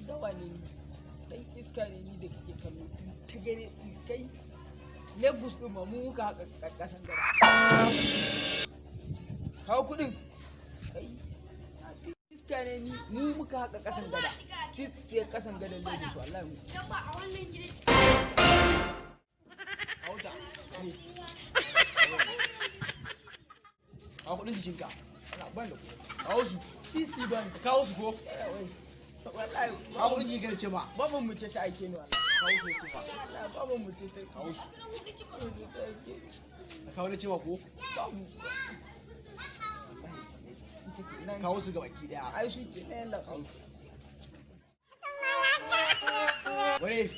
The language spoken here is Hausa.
Dawa ne ni, dan iska ne ni da kake kallo ta gane kai. Lagos din ma mu muka haka kasan gaba. Kawo kuɗin. Kai, iska ne ni, mu muka haka kasan gada, sai kasan gada Lagos, wallahi mu. Kawo ta. Kawo kuɗin jikinka. Ana ban da kuɗi. Kawo su. Sisi ban. Kawo su ko. Wallahi. Kawo kuɗin jikinka da ce ma. Baban mu ce ta aike ni, wallahi. Kawo su da ce ma. Wallahi baban mu ce ta Kawo su. ta aike ni. Kawo da ce ma ko. Babu. Ita ke nan. Kawo su ga baki daya. Ai su ke nan, yalla. Kawo su. Ware.